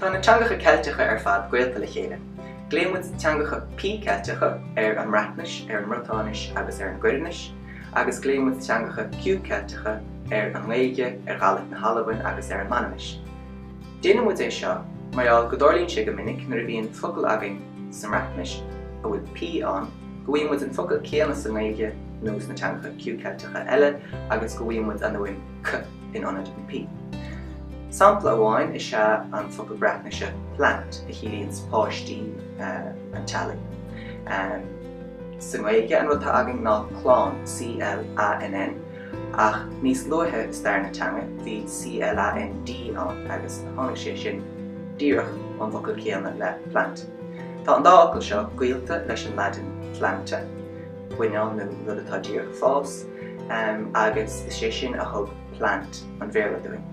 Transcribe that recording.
Tá na teangacha Ceilteacha ar fad gaolta le chéile. Glaonn muid teangacha P-Ceilteacha ar an mBreatnais, ar an mBriotáinis agus ar an gCoirnis, agus glaonn muid teangacha Q-Ceilteacha ar an nGaeilge, ar Ghaidhlig na hAlbain agus ar an Manainnis. Déanann muid é seo mar gheall go dtarlaíonn sé go minic nuair a bhíonn focal againn sa mBreatnais a bhfuil P ann, go bhfaigheann muid an focal céanna sa nGaeilge nó sna teangacha Q-Ceilteacha eile agus go bhfaigheann muid an fhuaim K in ionad an P. Sampla amháin is ea an focal Breatnaise plant a chiallaíonns páistí an teaghlaigh. Sa nGaeilge an rud atá againn ná clann, C-L-A-N-N, ach níos luaithe i stair na teanga bhí C-L-A-N-D ann agus tháinig sé sin díreach ón bhfocal céanna le plant. Tá an dá fhocal seo gaolta leis an Laidin planta, buinneán nó rud atá díreach ag fás, agus is é sin a thug plant an Bhéarla dúinn.